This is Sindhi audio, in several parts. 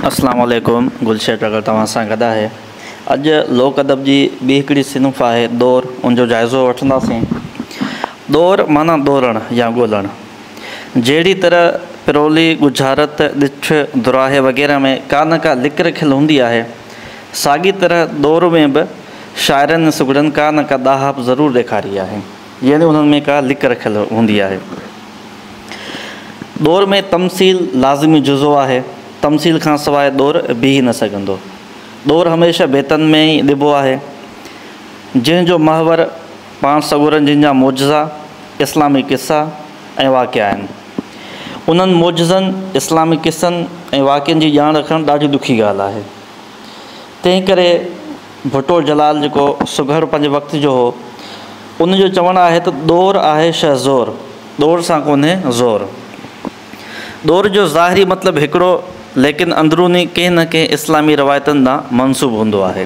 اسلام عليڪم گلشير ٽڳڙ توهان سان گڏ آهي. اڄ لوڪ ادب جي ٻي هڪڙي صنف آهي ڏور ان جو جائزو وٺنداسين. ڏور معنيٰ ڏورڻ يا ڳولڻ. جهڙي طرح پرولي، ڳجهارت، ڏٺ، دراهي وغيره ۾ ڪا نه ڪا لڪ رکيل هوندي آهي، ساڳي طرح ڏور ۾ به شاعرن ۽ سگهڙن ڪا نه ڪا ڏاهپ ضرور ڏيکاري آهي، يعني انهن ۾ ڪا لڪ رکيل هوندي آهي. ڏور ۾ تمثيل لازمي جزو آهي. تمثيل کان سواء ڏور بيهي نه سگهندو. ڏور هميشه بيتن ۾ ئي ڏبو آهي، جنهن جو محور پاڻ سڳورن جن جا معجزا، اسلامي قصا ۽ واقعا آهن. انهن معجزن، اسلامي قصن ۽ واقعن جي ڄاڻ رکڻ ڏاڍي ڏکي ڳالهه آهي. تنهن ڪري ڀٽو جلال جيڪو سگهڙ پنهنجي وقت جو هو، ان جو چوڻ آهي ته ڏور آهي شهه زور، ڏور سان ڪونهي زور. ڏور جو ظاهري مطلب هڪڙو ليڪن اندروني ڪنهن نه ڪنهن اسلامي روايتن ڏانهن منسوب هوندو آهي.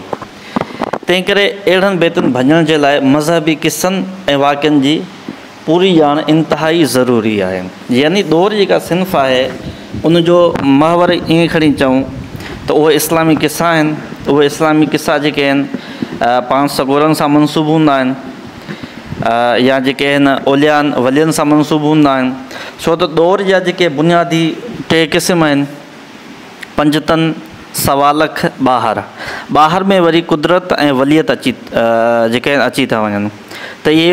تنهنڪري اهڙن بيتن ڀڃڻ جي لاء مذهبي قصن ۽ واقعن جي پوري ڄاڻ انتهائي ضروري آهي. يعني ڏور جيڪا صنف آهي ان جو محور ائين کڻي چئون ته اهي اسلامي قصا آهن. اهي اسلامي قصا جيڪي آهن پاڻ سڳورن سان منسوب هوندا آهن يا جيڪي آهن اوليائن ولين سان منسوب هوندا آهن. ڇو ته ڏور جا جيڪي بنيادي ٽي قسم آهن پنجتن، سوا لک، ٻاهر. ٻاهر ۾ وري قدرت ۽ وليت اچي جيڪي آهن اچي ٿا وڃن ته اهي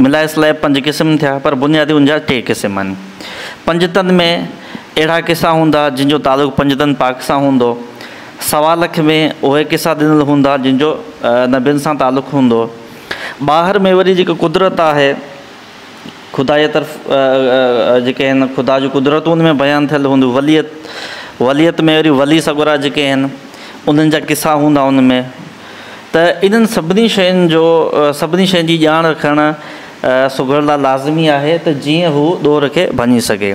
ملائي سلائي پنج قسم ٿيا پر بنيادي ان جا ٽي قسم آهن. پنجتن ۾ اهڙا قصا هوندا جن جو تعلق پنجتن پاڪ سان هوندو. سوا لک ۾ اهي قصا ڏنل هوندا جن جو نبين سان تعلق هوندو. ٻاهر ۾ وري جيڪا قدرت آهي خدا جي طرف جيڪي آهن خدا جون قدرتون ان ۾ بيان ٿيل هونديون. وليت وليت ۾ وري ولي سڳورا جيڪي آهن انهن جا قصا هوندا ان ۾ ته انهن سڀني شين جو سڀني شين جي ڄاڻ رکڻ سگهڙ لاء لازمي آهي ته جيئن هو ڏور کي ڀڃي سگهي.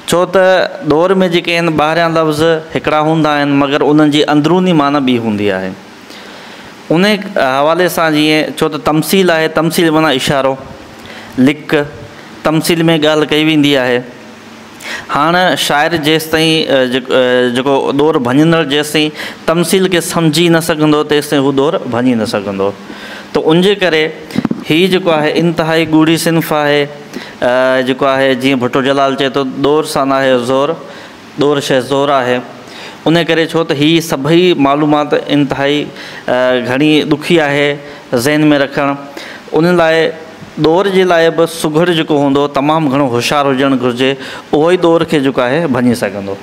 ڇو ته ڏور ۾ جيڪي آهن ٻاهريان لفظ هڪڙا هوندا آهن مگر انهن جي اندروني معنيٰ ٻي هوندي آهي. انهي حوالي سان جيئن ڇو ته تمثيل آهي تمثيل معنيٰ اشارو، لڪ، تمثيل ۾ ڳالهه ڪئي ويندي آهي. هاڻ شاعر جيستائين جيڪو ڏور ڀڃندڙ جيستائين تمثيل کي سمجهي نه سگهندو تيستائين هو ڏور ڀڃي نه سگهندو ته ان جي ڪري هي جيڪو آهي انتهائي ڳوڙهي صنف آهي جيڪو آهي جيئن ڀٽو جلال چئي ٿو ڏور سان ناهي زور ڏور شيء زور آهي ان ڪري ڇو ته هي سڀئي معلومات انتهائي گهڻي ڏکي آهي ذهن ۾ رکڻ ان لاء ڏور جي لاء به سگهڙ جيڪو هوندو تمام گهڻو هوشيار هجڻ گهرجي اهو ئي ڏور کي جيڪو آهي ڀڃي سگهندو.